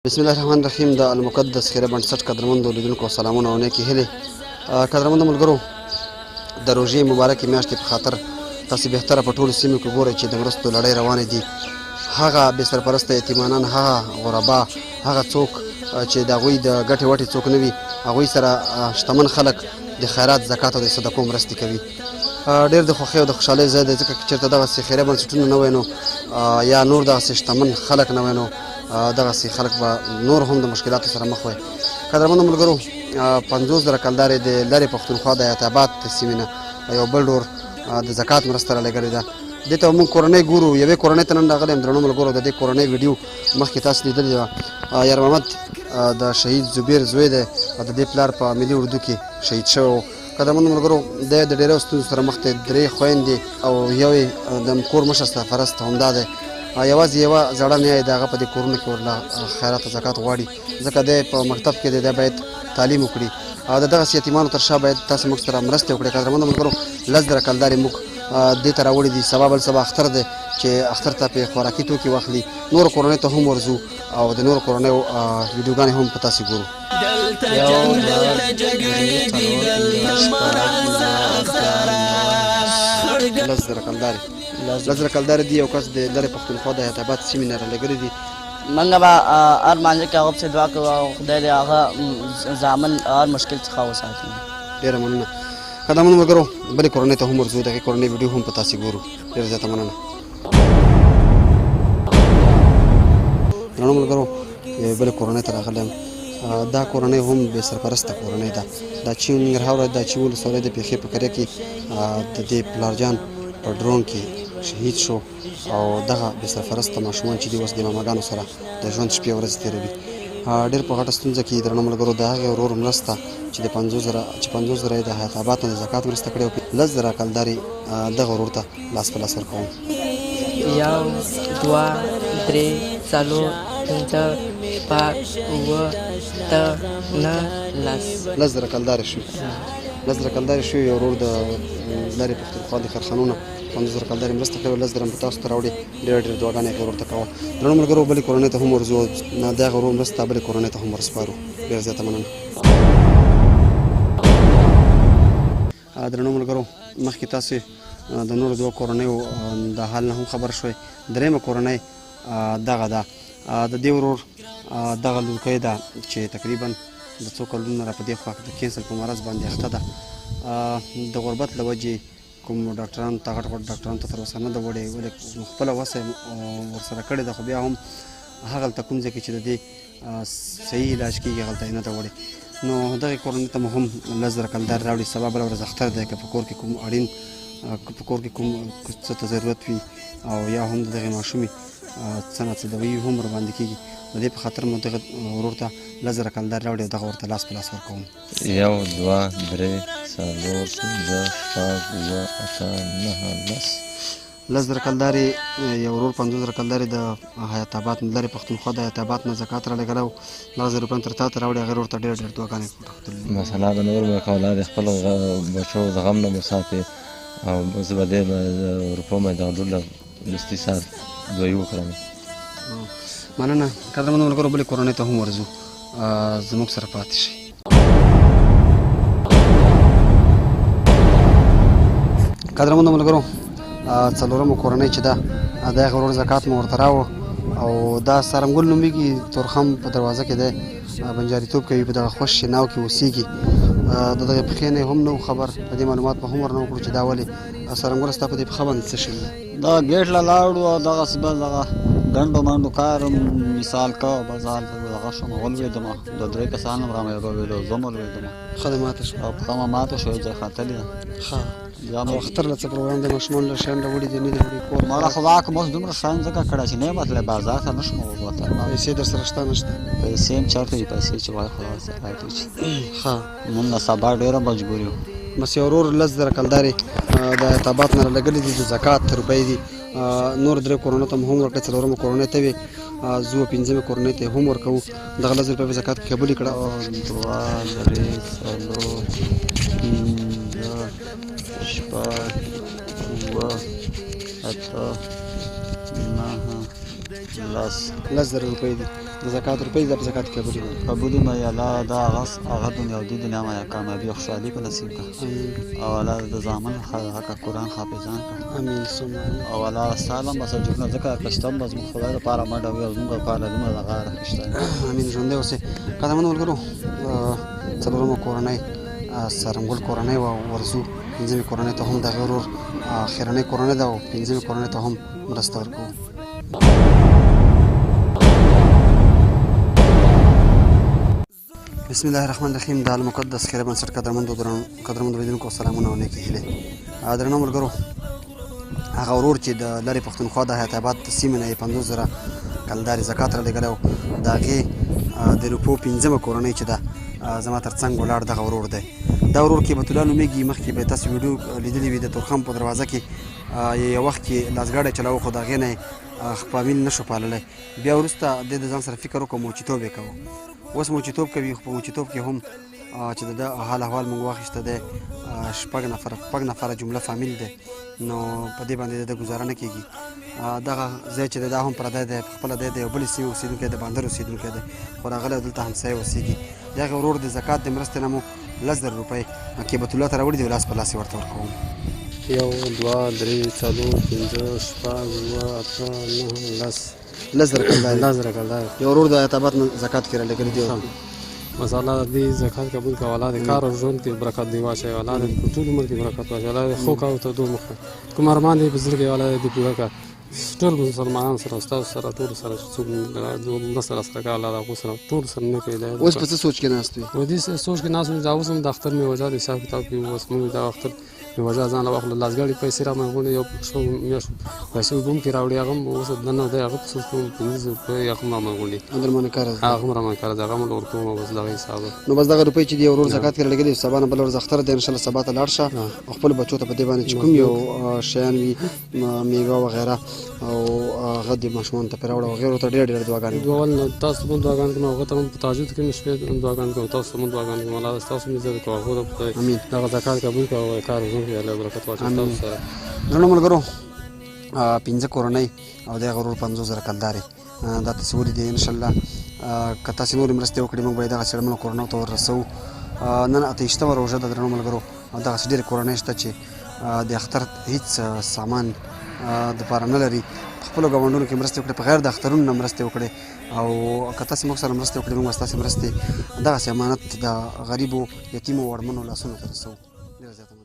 بسم الله الرحمن الرحیم. د المقدس خیره بنسټ قدرمندو لیدونکو سلامونه او نیکې هیلې. قدرمندو ملګرو، د روژې مبارکې میاشتې په خاطر تاسې بهتره په ټولو سیمو کې ګورئ چې د مرستو لړۍ روانې دي. هغه بې سرپرسته یتیمانان، هغه غربا، هغه څوک چې د هغوی د ګټې وټې څوک نه وي، هغوی سره شتمن خلک د خیرات، زکات او د صدقو مرستې کوي. ډېر د خوښۍ او د خوشحالۍ ځای دی، ځکه که چېرته دغسې خیریه بنسټونه نه وای نو یا نور دغسې شتمن خلک نه وای نو دغسې خلک به نور هم د مشکلاتو سره مخ وای. قدرمنو ملګرو، 50,000 کلدارې د لرې پښتونخوا د حیات آباد د سیمې نه یو بل ډور د زکات مرسته رالیږلې ده. دې ته موږ کورنۍ ګورو، یوې کورنۍ ته نن راغلی یم. درنو ملګرو، د دې کورنۍ ویډیو مخکې تاسو لیدلې وه. یار محمد د شهید زبیر زوی دی او د دې پلار په ملي اردو کې شهید شوی و. قدرمنو ملګرو، دی د ډېرو ستونزو سره مخ دی. درې خویندې او یو یې د کور مشر سرپرست همدا دی. یوازې یوه زړه نیا یې د هغه په دې کورونو کې ورله خیرات او زکات غواړي، ځکه دی په مکتب کې دی، دی باید تعلیم وکړي او د دغسې یتیمانو تر شا باید تاسې موږ سره مرستې وکړئ. قدرمنو ملګرو، 10,000 کلدارې موږ دې ته راوړي دي. سبا بل سبا اختر دی چې اختر ته پې خوراکي توکي واخلي. نورو کورنیو ته هم ورځو او د نورو کورنیو ویډیوګانې هم په تاسې ګورو. 1، 2، 3، 4، 5، 6، 10,000 کلدارې، 10,000 کلدارې دي یو کس د لرې پښتونخوا د حیات آباد سیمې نه رالیږلي دي. موږ به هر مانځه کې هغه پسې دعا کوو او خدای دې هغه زامن هر مشکل څخه وساتي. ډېره مننه. قدرمنو ملګرو، بلې کورنۍ ته هم ورځو، دغې کورنۍ ویډیو هم په تاسې ګورو. ډېره زیاته مننه. درنو ملګرو، یوې بلې کورنۍ ته راغلی یم. دا کورنۍ هم بې سرپرسته کورنۍ ده. دا چې ننګرهار ولایت د اچین ولسوالۍ د پېښې په کریه کې د دې پلارجان په ډرون کې شهید شو او دغه بې سرپرسته ماشومان چې دي اوس د ماماګانو سره د ژوند شپې ورځې تېروي. ډېر په غټه ستونزه کې درنو ملګرو، د هغې ورور مرسته چې د 50,000 چې 50,000 یې د حیات آباد نه د زکات مرسته کړې او 10,000 کلدارې دغه ورور ته لاس په لاس ورکوم. 1، 2، 3، 4، 5، 6، 7، 8، 9، 10. 10,000 کلدارې شوې، 10,000 کلدارې شوې. یو ورور د لرې پښتونخوا د خرخانو نه 50,000 کلدارې مرسته کړې وه، 10,000 په تاسو ته راوړي. ډېره ډېره دعاګانې هغې ورور ته کوه. درنو ملګرو، بلې کورنۍ ته هم ورځو، د هغه ورور مرسته بلې کورنۍ ته هم ورسپارو. ډېره زیاته مننه. درنو ملګرو، مخکې تاسې د نورو دوو کورنیو د حال نه هم خبر شوئ. درېیمه کورنۍ دغه ده. د دې ورور دغه لورکۍ ده چې تقریبا د څو کلونو را په دې خوا د کینسل په مرض باندې اخته ده. د غربت له وجې کوم ډاکټرانو ته، غټ غټ ډاکټرانو ته تر اوسه نه ده وړې، ولې خپله وسه یې ورسره کړې ده، خو بیا هم هغلته کوم ځای کې چې د دې صحیح علاج کېږي هغلته یې نه ده وړې. نو دغې کورنۍ ته مو هم 10,000 کلدارې راوړي. سبا بله ورځ اختر دی، که په کور کې کوم اړین، که په کور کې کوم څه ته ضرورت وي او یا هم د دغې ماشومې څه نا څه دوایي هم ورباندې کېږي، د دې په خاطر مو دغه ورور ته 10,000 کلدارې راوړي او دغه ورته لاس په لاس ورکوم. 1، 2، 3، 4، 5، 6، 7، 8، 9، 10. 10,000 کلدارې یو ورور 50,000 کلدارې د حیات آباد نه، لرې پښتونخوا د حیات آباد نه زکات رالیږلی و، دغه زر روپۍ تر تا ته راوړي. هغې ورور ته ډېره ډېره دعاګانې وکړه. مسله به نور مې کوله، د خپل بچو د غم نه مو ساتي او زه به دې روپو مې دغه ډول لوستي سات دوی وکړم. مننه. قدرمنو ملګرو، بلې کورنۍ ته هم ورځو، زموږ سره پاتې شئ. قدرمنو ملګرو، څلورمه کورنۍ چې ده د هغه ورور زکات مو ورته راوړ او دا سارنګل نومېږي، تورخم په دروازه کې دی، بنجاریتوب کوي، په دغه خوش ناو کې اوسېږي. د دغې پښې نه هم نه و خبر، په دې معلومات به هم ورنه وکړو چې دا ولې. سارنګل، ستا په دې پښه باندې څه شوي؟ دا ګېټ له لاړو او دغسې بس دغه ګنډو منډو کار مثال که بس هلته دغه شوم، ولوېدم. د درې کسان هم رامه ولوېدو، زه هم ولوېدم. ښه دی، ماته شوه. او پښه مې ماته شوه، یو ځای ختلې ده. ښه. او اختر له څه پروګرام دی؟ ماشومان له شیان راوړي دي، نه دي راوړي؟ کور مړه خدا که اوس دومره شیان ځکه کړه چې نه یم تللی، بازار ته نه شم ووتلی. پیسې در سره شته نه شته؟ پیسې هم چېرته دي، پیسې چې وایي خدای سره راکړي چې. ښه. نن له سبا ډېره مجبور یو. بس یو ورور 10,000 کلدارې د حیات آباد نه رالیږلي دي، د زکات روپۍ دي. نور درې کورنۍ ته مو هم ورکړې، څلورمه کورنۍ ته وې، ځو پنځمې کورنۍ ته یې هم ورکوو. دغه 10,000 روپۍ په زکات کې قبولې کړه. 1، 2، 3، 4، 5، 6، 7، 8، 9. لس. 10,000 روپۍ دي، د زکات روپۍ دي، دا په زکات کې قبولې دي. قبولې مې الله دا هغه دنیا او دې دنیا مې کامیابي او خوشحالي په نصیب کړه. او الله د زامن حق قرآن حافظان کړه. امین ثم امین. او الله سالم بس اجرونه ځکه کښته بس موږ خدای لپاره منډه وي او زموږ لپاره دومره دغه راکښته. امین، ژوندی اوسې. قدرمنو ملګرو، څلورمه کورنۍ سرنګل کورنۍ وه. ورځو پنځمې کورنۍ ته هم، د هغې ورور اخرنۍ کورنۍ ده، او پنځمې کورنۍ ته هم مرسته ورکوو. بسم الله الرحمن الرحیم. د المقدس خیر بنسټ قدرمندو قدرمندو لیدونکو سلامونه او نیکې هیلې. درنو ملګرو، هغه ورور چې د لرې پښتونخوا د حیات آباد سیمې نه یې 50,000 کلدارې زکات را لېږلی و، د هغې د روپو پنځمه کورنۍ چې ده زما تر څنګ ولاړ دغه ورور دی. دا ورور کیبت الله نومېږي. مخکې به تاسو ویډیو لیدلې وي، د تورخم په دروازه کې یو وخت کې لاسګاډی چلاوه، خو د هغې نه یې فامیل نه شو پاللی. بیا وروسته د ځان سره فکر وکړ، موچیتوب یې کاوه. اوس موچیتوب کوي، خو په موچیتوب کې هم چې د ده حال احوال موږ واخیسته دی، شپږ نفره جمله فامیل دی، نو په دې باندې د ده ګزاره نه کېږي. دغه ځای چې دی دا هم پردی دی، په خپله دی د یو بلې سیمې اوسېدونکی دی، باندر اوسېدونکی دی، خو راغلی او دلته همسایه اوسېږي. د هغه ورور د زکات د مرستې نه مو 10,000 روپۍ کیبت الله ته راوړي دي، لاس په لاس یې ورته ورکوم. 1 2 3 4 5 6 7 8 9 10. 10,000 کلدارې. 10,000 کلدارې. یو ورور د حیات آباد نه زکات کې رالیږلي دي. بس الله دې زکات قبول کړه، الله دې کار او ژوند کې برکت دی واچوي، الله دې په ټول عمر کې برکت واچوي، الله دې ښو کارو ته دوام ورکړي، کوم ارمان دې په زړه کې الله دې پوره کړه. ټول مسلمانان سره، استاد سره، ټول سره چې څوک مرسته راسره کوي، الله د هغو سره ټول سره نه کوي. اوس په څه سوچ کې ناست وي؟ و دې سوچ کې ناست وي، دا اوس هم د اختر مې وجه د حساب کتاب کې، اوس موږ دا اختر مې وجه ځان له واخلو، لاسګاډي پیسې را مې غونډې یو شپږ میاشتو پیسې وبم کې راوړي، هغه هم اوس دننه دی، هغه په سوچ کوم 5 روپۍ هغه هم را مې غونډې درمنه کار هغه هم را مې کار دی، هغه هم له ورکوم بس دغه حساب. نو بس دغه روپۍ چې دی ورور زکات کې رالېږلي، سبا نه بله ورځ اختر دی، انشاءالله سبا ته لاړ شه او خپلو بچو ته په دې باندې چې کوم یو شیان وي، میوه وغیره، او هغه دې ماشومانو ته پرې راوړه، او غیرو ته ډېر ډېر دعاګانې. اول نو تاسو هم دعاګانې کوم، هغه ته هم په تهجد کې مې شپې دعاګانې کوم، تاسو هم دعاګانې کوم، الله ستاسو هم عزت وکړي، هغو ته خدای دغه زکات قبول کړه او کار وکړي، الله برکت واچوي تاسو سره. درنو ملګرو، 5 کورنۍ او د هغه ورور 50,000 کلدارې دا تاسې ولیدې. انشاءالله که تاسې نورې مرستې وکړي، موږ به یې دغسې اړمنو کورنیو ته ورسوو. نن 28مه روژه ده درنو ملګرو، او دغسې ډېرې کورنۍ شته چې د اختر هیڅ سامان دپاره نه لري. په خپلو ګاونډونو کې مرستې وکړي، په غیر د اخترونو نه مرستې وکړي، او که تاسې موږ سره مرستې وکړي، موږ به ستاسې مرستې دغسې امانت د غریبو، یتیمو او اړمنو لاسونو ته رسوو. ډېره زیاته.